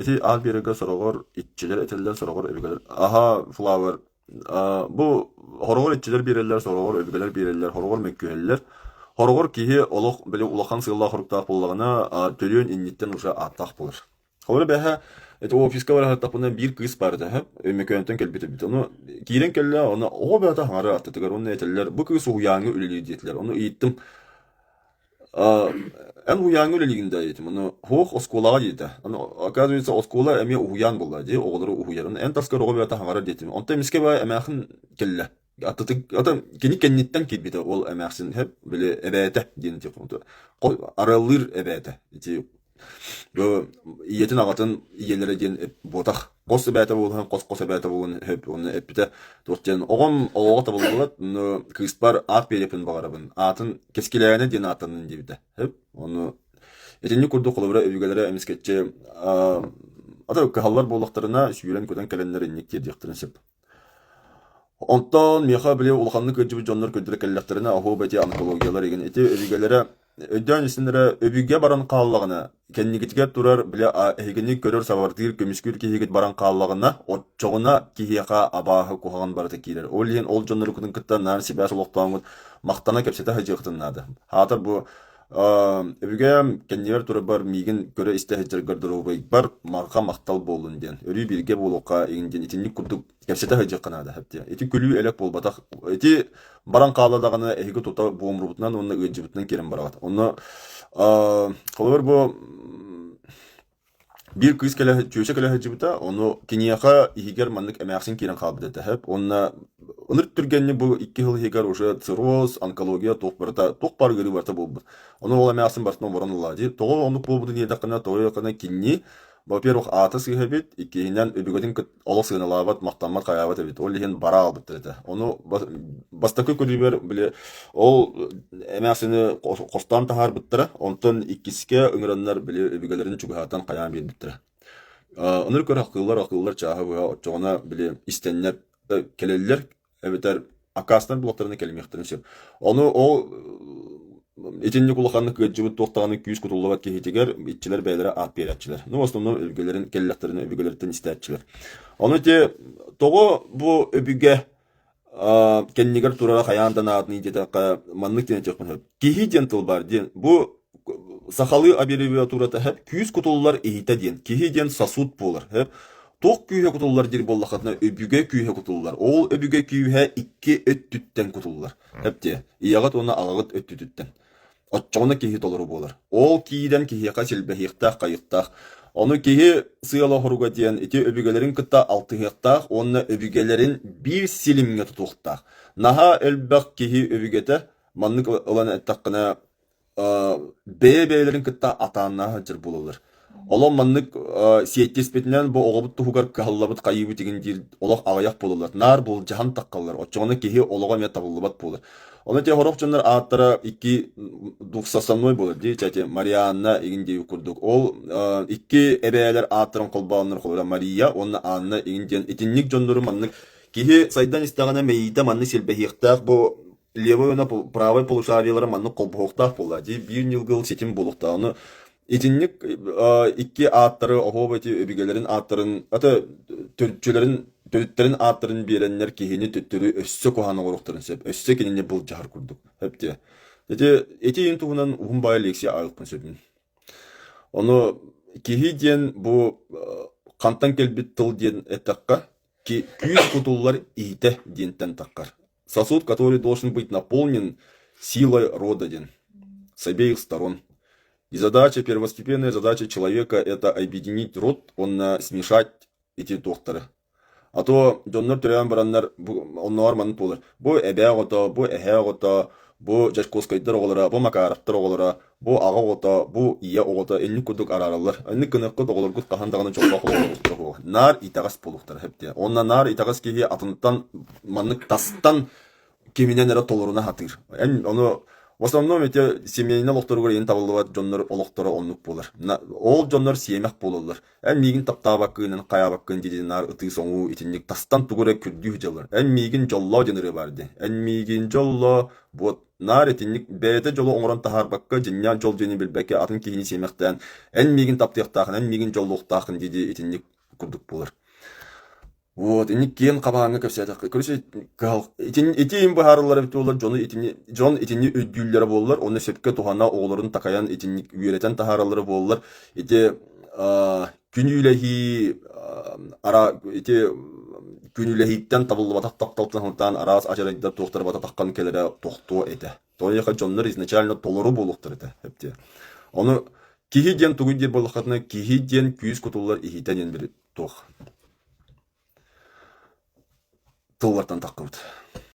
Ити аат биэрэргэ сороҕор иччилэр этэллэр, сороҕор өбүгэлэр. Аһа, Флавер, бу хороҕор иччилэр биэрэллэр, сороҕор өбүгэлэр биэрэллэр, хороҕор мөккүһэллэр. Хороҕор киһи олох били улахан сыаллаах-соруктаах буоллаҕына, төрүөн инниттэн уже ааттаах буолар. Холобура бэһэ ити офиска бара сырыттахпына биир кыыс баар этэ, Өймөкөөнтөн кэлбит эбит. Ону киирэн кэллэ, ону оҕо бэйэтэ хаҥара аттытыгар уонна этэллэр, бу кыыс уһуйааҥҥа үлэлиир диэтилэр. Ону ыйыттым, эн уһуйааҥҥа үлэлиигин да диэтим. Ону суох оскуолаҕа диэтэ. Ону оказывается оскуола эмиэ уһуйаан буолла дии, оҕолору уһуйар. Ону эн таскар оҕо бэйэтэ хаҥара диэтим. Онтон эмискэ баа эмээхин кэллэ. Аттытык ата кини кэнниттэн киирбитэ ол эмээхсин һэп били эбээтэ диэн ити арыаллыыр эбээтэ ити бу ийэтин аҕатын ийэлэрэ диэн буотах хос эбээтэ буолан хос хос эбээтэ буолан һэп уонна эппитэ туох диэн оҕом оҕоҕо табыллыбат но кыыспар аат биэриэхпин баҕарабын аатын Кэскилээнэ диэн ааттаннын диэбитэ һэп ону итинник курдук холобура өбүгэлэрэ эмискэччи ата кыһаллар буоллахтарына сүүрэн-көтөн кэлэннэр инник тиэрдиэхтэрин сөп. Онтон миэхэ били улаханнык ыалдьыбыт дьоннор көрдөрө кэллэхтэринэ оһуоба ити онкологиялар игин ити өбүгэлэрэ өйдөөн истиннэрэ өбүгэ баран хааллаҕына кэннигитигэр турар били эһигини көрөр сабардыыр көмүскүүр киһигит баран хааллаҕына оччоҕуна киһиэхэ абааһы куһаҕан барыта киирэр. Ол иһин ол дьоннорукутун кытта наар сибээс олохтооҥҥут махтана кэпсэтэ сылдьыаххытын наада. Аатар бу өбүгэм кэннибэр турарбар миигин көрө-истэ сылдьаргар доруобайбар марха махтал буоллун диэн, өрүү бииргэ буолуохха игин диэн итинник курдук кэпсэтэ сылдьыахха наада хэптиэ. Ити күлүү-элэк буолбатах. Ити баран хаалла даҕаны эһиги тута буомурбутунан уонна ыалдьыбытынан киирэн бараҕыт. Онно холобур бу Биир кыыс кэлэ чүөчэ кэлэ сылдьыбыта, ону киниэхэ иһигэр маннык эмээхсин киирэн хаалбыт этэ сөп. Уонна ынырык түргэнник бу 2 сыл иһигэр уже цирроз, онкология туох барыта, туох баар ыарыы барыта буолбут. Ону ол эмээхсин барытын оборон ылла дии. Тоҕо оннук буолбутун диэтэххинэ, тоҕо диэтэххинэ кини во-первых, аата сыыһа эбит, иккиһинэн, өбүгэтин кыт олох сыаналаабат, махтаммат, хайаабат эбит. Ол иһин бара аҕалбыттар этэ. Ону бастакы көрүүбэр били ол эмээхсини хостоон таһаарбыттара. Онтон иккискэ ыҥыраннар били өбүгэлэрин чугаһатан хайаан биэрбиттэрэ. Онор көр акыллар акыллар чааһы быһа оччоҕуна били истэннэр кэлэллэр эбэтэр аккаастанар буоллахтарына кэлимиэхтэрин сөп. Ону ол итинник улаханнык ыалдьыбыт туох даҕаны күүс кутуллубат киһитигэр иччилэр бэйэлэрэ аат биэрээччилэр. Ну, в основном өбүгэлэрин кэллэхтэринэ өбүгэлэриттэн истээччилэр. Ону ити тоҕо бу өбүгэ кэннигэр турара хайаан да наадыный диэтэххэ маннык диэн этиэхпин сөп. Киһи диэн тыл баар диэн. Бу сахалыы аббревиатурата хэп күүс кутуллар иһитэ диэн. Киһи диэн сосуд буолар. Хэп туох күүһэ кутуллар диир буоллаххытына өбүгэ күүһэ кутуллар. Ол өбүгэ күүһэ икки өттүттэн кутуллар. Хэп диэ. Ийэҕит уонна аҕаҕыт өттүтүттэн. Оччоҕуна киһи толору буолар. Ол киирэн киһиэхэ силбэһиэхтээх, хайыахтаах. Ону киһи сыала-соруга диэн ити өбүгэлэрин кытта алтыһыахтаах уонна өбүгэлэрин биир силимҥэ тутуохтаах. Наһаа элбэх киһи өбүгэтэ маннык ылан эттэххинэ бэйэ-бэйэлэрин кытта атааннаһа сылдьар буолаллар. Олох маннык сиэттиспитинэн бу оҕобут туһугар кыһаллабыт хайыыбыт игин диир олох аҕыйах буолаллар. Наар былдьаһан таххаллар. Оччоҕуна киһи олоҕо эмиэ табыллыбат буолар. Ону ити сорох дьоннор ааттара икки двухсоставной буолар дии. Чэ ити Марианна игин диэбит курдук. Ол икки эбээлэр ааттарын холбооннор холобура Мария уонна Анна игин диэн итинник дьоннору маннык киһи сайдан истэҕинэ мэйиитэ маннык силбэһиэхтээх бу левой уонна правай полушариелара маннык холбоһуохтаах буолла дии биир ньылгыл ситим буолуохтаах. Ону итинник икки ааттары оһуоба ити өбүгэлэрин ааттарын ата төрүччүлэрин төрүттэрин ааттарын биэрэннэр киһини төттөрү өссө куһаҕан оҥоруохтарын сөп өссө кинини былдьаһар курдук сөп дии ити ити иһин туһунан уһун баайы лекция ааҕыахпын сөбүн ону киһи диэн бу хантан кэлбит тыл диэн эттэххэ күүс кутуллар иитэ диэнтэн таххар Сосуд, который должен быть наполнен силой рода диэн с обеих сторон. И задача, первостепенная задача человека – это объединить род, уонна смешать эти туохтары. А то дьоннор төрөөн бараннар оннооҕор маннык буолар. Бу эбээ оҕото, бу эһээ оҕото, бу Дьячковскайдар оҕолоро, бу Макаровтар оҕолоро, бу аҕа оҕото, бу ийэ оҕото инник курдук араараллар. Инник гыныаххыт оҕолоргут хаһан даҕаны дьоллоох олоҕуохтара буолуо. Наар итэҕэс буолуохтара сөп Уонна наар итэҕэс киһи атынтан маннык тастан киминэн эрэ толоруна сатыыр. Эн ону в основном эти семейнай олохторугар иһин табыллыбат дьоннор олохторо оннук буолар. Ол дьоннор сиэмэх буолаллар. Эн миигин таптаабаккын, хайаабаккын диэн наар ытыы-соҥуу итинник тастан тугу эрэ күрдүү сылдьаллар. Эн миигин дьоллоо диэн ырыа баар дии. Эн миигин дьоллоо, вот. Наар итинник бэйэтэ дьолу оҥорон таһаарбакка, дьиҥнээх дьол диэни билбэккэ атын киһини сиэмэхтээн эн миигин таптыахтааххын, эн миигин дьоллуохтааххын дии-дии итинник курдук буолар. Вот, инник киэн хабааҥҥа кэпсээтэххэ, короче, кыһал итин ити иһин быһаарыллар эбит буоллар, дьону итини дьон итини өйдүүллэрэ буоллар, уонна сөпкө туһана оҕолорун такайан итинник үөрэтэн таһаараллара буоллар, ити аа, күнүүлэһии ара ити күнүүлэһииттэн табыллыбатах тапталтан сылтаан араас адьарайдар туохтара бататаххан кэлэрэ тохтуо этэ. Тоҕо дьоннор изначально толору буолуохтар этэ эптиэ. Ону киһи диэн тугуй диир буоллаххытына, киһи диэн күүс кутуллар иһитэ диэн бир туох тыллартан таххыбыт.